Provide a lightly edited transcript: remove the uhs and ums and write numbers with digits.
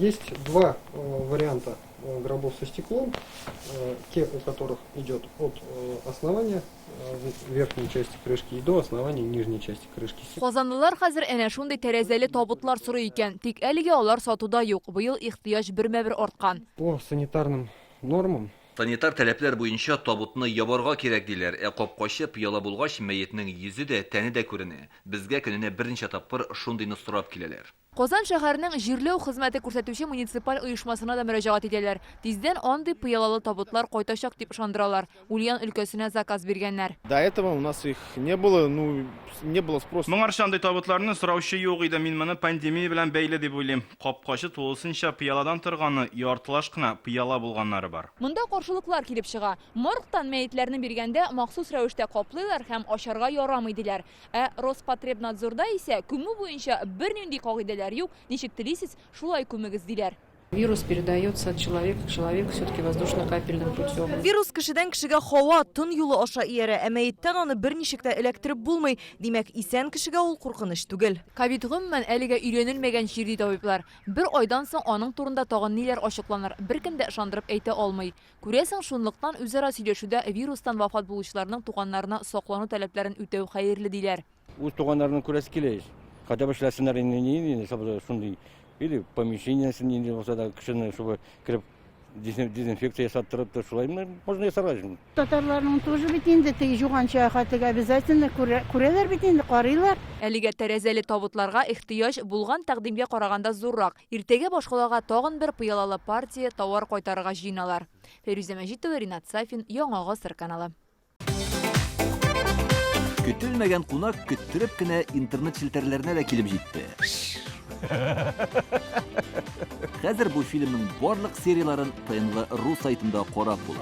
Есть два варианта гробов со стеклом, те, у которых идет от основания верхней части крышки и до основания нижней части крышки. Казанлылар хәзер әнә шундый тәрәзәле табутлар сорый икән. Тик әлегә алар сатуда юк. Быел ихтыяҗ бермә-бер арткан. По санитарным нормам. Санитар таләпләр буенча табутны ябарга кирәк, диләр. Ә капкачы пыяла булгач, мәетнең йөзе дә, тәне дә күренә. Безгә көненә берничә тапкыр шундыйны сорап киләләр. Казан шәһәренең җирләү хезмәте күрсәтүче муниципаль оешмасына да мөрәҗәгать итәләр. Тиздән андый пыялалы табутлар кайтачак дип ышандыралар. Ульян өлкәсенә заказ биргәннәр. До этого у нас их не было, ну, не было спроса. Моңарчы андый табутларны сораучы юк иде. Мин моны пандемия белән бәйле дип уйлыйм. Капкачы тулысынча пыяладан торганы, яртылаш кына пыяла булганнары бар. Монда каршылыклар килеп чыга. Моргтан мәетләрне биргәндә махсус рәвештә каплыйлар һәм ачарга ярамый, диләр. Ә Роспотребнадзорда исә күмү буенча бернинди кагыйдәләр юк, ничек телисез, шулай күмегез, диләр. Вирус передается от человека к человеку все-таки воздушно-капельным путем. Вирус кешедән кешегә һава, тын юлы аша иярә, ә мәеттән аны берничек тә эләктереп булмый. Димәк, исән кешегә ул куркыныч түгел. Ковид гомумән әлегә өйрәнелмәгән чир, ди табиблар. Бер айдан соң аның турында тагын ниләр ачыкланыр, беркем дә ышандырып әйтә алмый. Күрәсең, шунлыктан үзара сөйләшүдә вирустан вафат булучыларның туганнарына саклану таләпләрен үтәү хәерле, диләр. Үз туганнарының күрәсе килә ич. Хотя бы эшләсеннәр инде, ни инде, чтобы шундый или помещениесен нинди булса да кешене чтобы кереп дезинфекция ясаттырып та шулай можно ясарга. Татарларның тоже бит инде теге жуганчы теге обязательно күрәләр бит инде, карыйлар. Әлегә тәрәзәле табутларга ихтыяҗ булган тәкъдимгә караганда зуррак. Иртәгә башкалага тагын бер пыялалы партия тауар кайтарырга җыеналар. Фәйрүзә Мәҗитова, Ринат Сафин, Яңа гасыр каналы. Көтелмәгән кунак көттереп кенә интернет челтәрләренә дә килеп җитте. Хәзер бу фильмның барлык серияләрен ТНВ ру сайтында карап була.